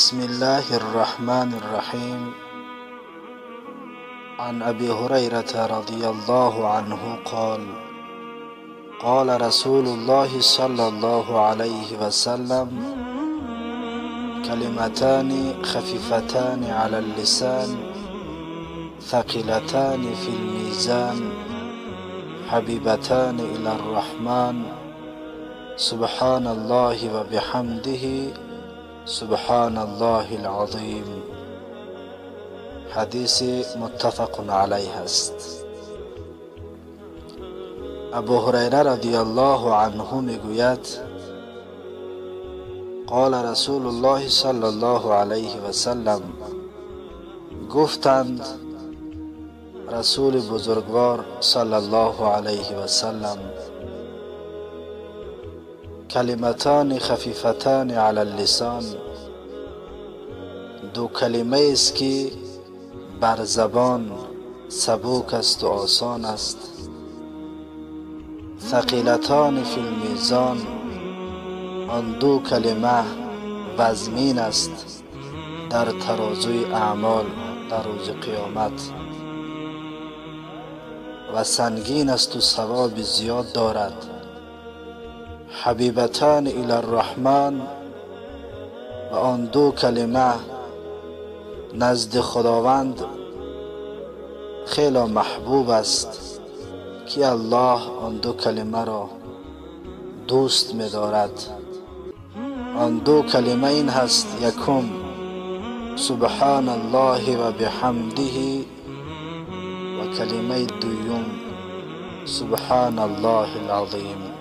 بسم الله الرحمن الرحيم. عن أبي هريرة رضي الله عنه قال: قال رسول الله صلى الله عليه وسلم: كلمتان خفيفتان على اللسان، ثقيلتان في الميزان، حبيبتان إلى الرحمن، سبحان الله وبحمده، سبحان الله العظيم. حدیث متفق علیه است. ابو هریره رضی الله عنه میگوید: قال رسول الله صلی الله علیه و سلم، گفتند رسول بزرگوار صلی الله علیه و سلم: کلمتان خفیفتان علی اللسان، دو کلمه است که بر زبان سبک است و آسان است، ثقیلتان فی المیزان، آن دو کلمه وزمین است در ترازوی اعمال در روز قیامت و سنگین است و ثواب زیاد دارد. حبیبتان الی الرحمن، و آن دو کلمه نزد خداوند خیلی محبوب است که الله آن دو کلمه را دوست می‌دارد. آن دو کلمه این هست: یکم سبحان الله و بحمده، و کلمه دوم سبحان الله العظیم.